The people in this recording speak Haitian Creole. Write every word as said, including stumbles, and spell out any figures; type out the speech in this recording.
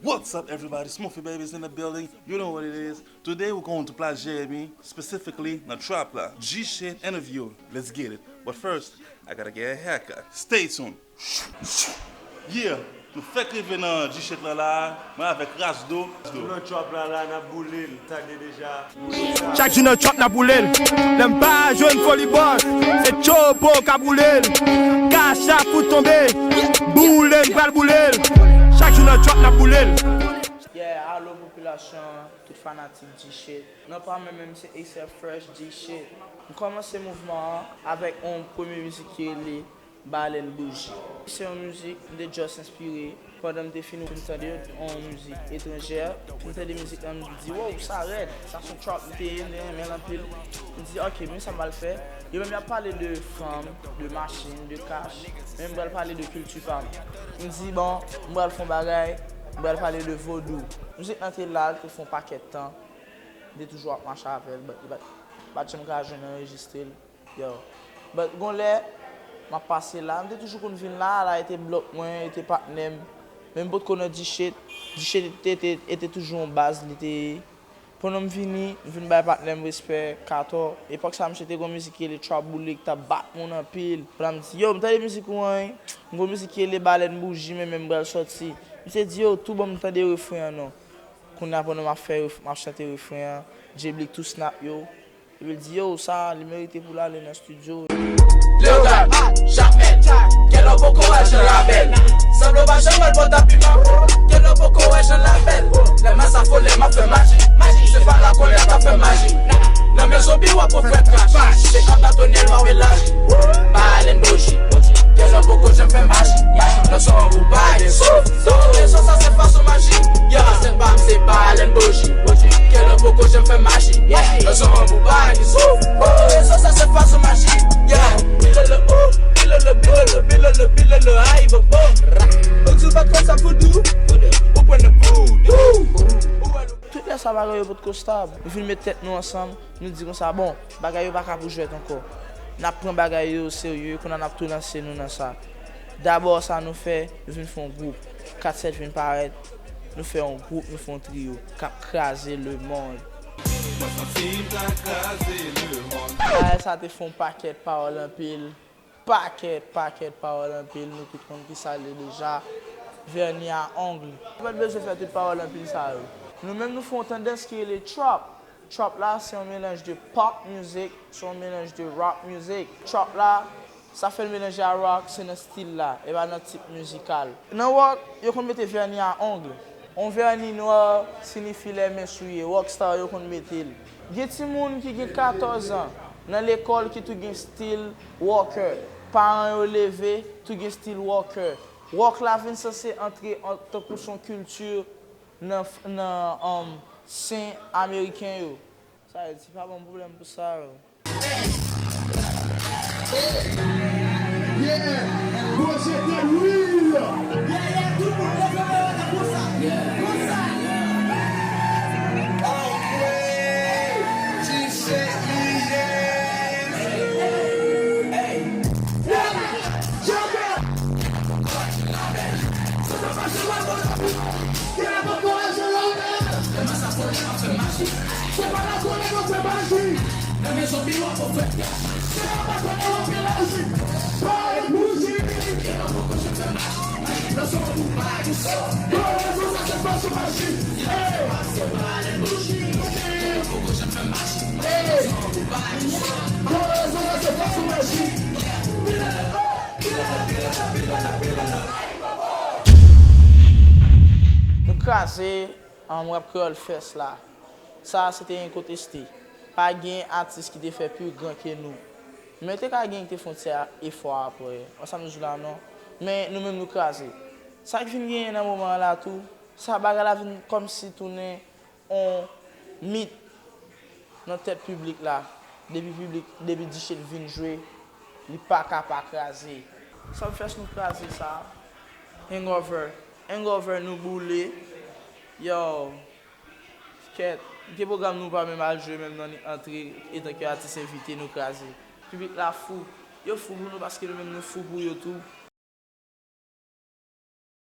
What's up, everybody? Smoothie Baby is in the building. You know what it is. Today we're going to Place Jeremy, specifically nan trap la. G Shit interview. Let's get it. But first, I gotta get a haircut. Stay tuned. Yeah, nou fèk rive nan G Shit la la. Mwen avèk Rasdo. Nou nan trap la la, n ap boule l, tande deja. Chak jou nan trap n ap boule l. Lè m pa jwenn foli bòs, se Chopo k ap boule l. Cash App fout tonbe, boule n pral boule l. Chak jou nan trap n ap boule l. Yeah, alo popilasyon, tout fanatik G Shit. Non pa mwen menm, se Ace Fresh G Shit. M kòmanse mouvman an avèk yon premye mizik ki rele Balèn Bouji. Se yon mizik m te just enspire pandan m te fin, fin tande yon mizik etranjè. M tande mizik lan, m di, wow, sa rèd. Sa se yon trap m te ye, m te renmen l anpil. M di, ok, men sa m pral fè. Yo menm y ap pale de fanm, de machin, de kach. Men m pral pale de kilti pa m. M di, bon, m pral fè yon bagay, m pral pale de vodou. Mizik lan te la, l te fè yon pakèt tan. M te toujou ap mache avè l, but li pa t, pa t janm ka jwenn anrejistre l. Yo. But gon lè, m ap pase la. M te toujou konn vin la, la e te blòk mwen, e te patnè m. Men m potko nan G Shit. G Shit te, te, e te toujou yon baz, li te ye. Pandan m vini, m vin bay patnè m respè, Kato. Epòk sa, misye te gon mizik ki rele Trap Boule, ki t ap bat moun anpil. Pandan m di, yo, m tande mizik ou an, wi. M gon mizik ki rele Balèn Bouji, men, men m pral sòti. Misye di, yo, tou ban m tande refren an non. Kounye a, pandan m ap fè ref-, m ap chante refren an, J-Blick tou snap yo. Epi l di, yo, sa, li merite pou l ale nan estidyo. Leogane, Jamèl, kèlè w poko wè jan l bèl. Sanble w pa janm wè l pòtapiman, kèlè w poko wè jan l bèl. Lè m a sa folè, m ap fè maji, maji. Se pa lakòlè k ap fè maji. Nan men zonbi w ap wè fwèt kach. Se anba tonyèl m ap elaji. Balèn Bouji, kèlè w poko janm fè maji. Nan son ou pa gen souf. Rezon sa se fason maji. Yeah, se pa m se Balèn Bouji. Kèlè w poko janm fè maji. Yeah, nan son ou pa gen souf. Rezon sa se fason maji. Yeah, bilolo, bilolo, bilolo, bilolo, bilolo, ay, bobo. Ou di w pa t konn sa voodoo? Ou pran nan voodoo. Tout lè sa bagay yo potko stab. Nou vin met tèt nou ansanm, nou di konsa, bon, bagay yo pa ka pou jwèt ankò. N ap pran bagay yo serye, kounye a n ap tou lanse nou nan sa. Dabò sa nou fè, nou vin fè yon gwoup. Kat sèt vin parèt, nou fè yon gwoup, nou fè yon triyo k ap kraze lemonn. Mwen santi m ta kraze lemonn. Bagay sa te fè yon pakèt pawòl anpil. Pakèt, pakèt pawòl anpil, nou tout konn kisa l ye deja. Vèni a ong. Ou pa t bezwen fè tout pawòl anpil sa yo. Nou menm nou fè yon tandans ki rele trap. Trap la se yon melanj de pop music, se yon melanj de rock music. Trap la, sa fè l melanje a rock, se nan stil la, e pa nan tip mizikal. Nan rock, yo konn mete vèni a ong. On vèni nwa siyifi lè men souye, rockstar yo konn mete l. Gen timoun ki gen katòz an nan lekòl ki tou gen stil rocker. Paran yo leve, tou gen stil rocker. Rock la vin sanse antre an, tankou s on kilti nan, nan, um, sen ameriken yo. Sa vle di, pa ban m pwoblèm pou sa yo. Yeah! Pwojè de lwil! Yeah, yeah, tout moun leve men yo konsa. Konsa. Hey! Hey! Nou kraze, um, Rap Kreyòl Fest la. Sa a se te enkonteste. Pa gen atis ki te fè pi gran ke nou. Men te ka gen ki te fè yon ti efò apre. Ansanm jou la non. Men nou menm nou kraze. Sa k vin genyen nan moman an la tou, sa bagay la vin kòmsi tounen on mit nan tèt piblik la. Depi piblik, depi G Shit vin jwe, li pa ka pa kraze. Sumfest nou kraze sa. Hangover. Hangover nou boule. Yo. Kèt. Gen pwogram nou pa menm al jwe menm nan li antre etanke atis envite nou kraze. Piblik la fou. Yo fou pou nou paske nou menm nou fou pou yo tou.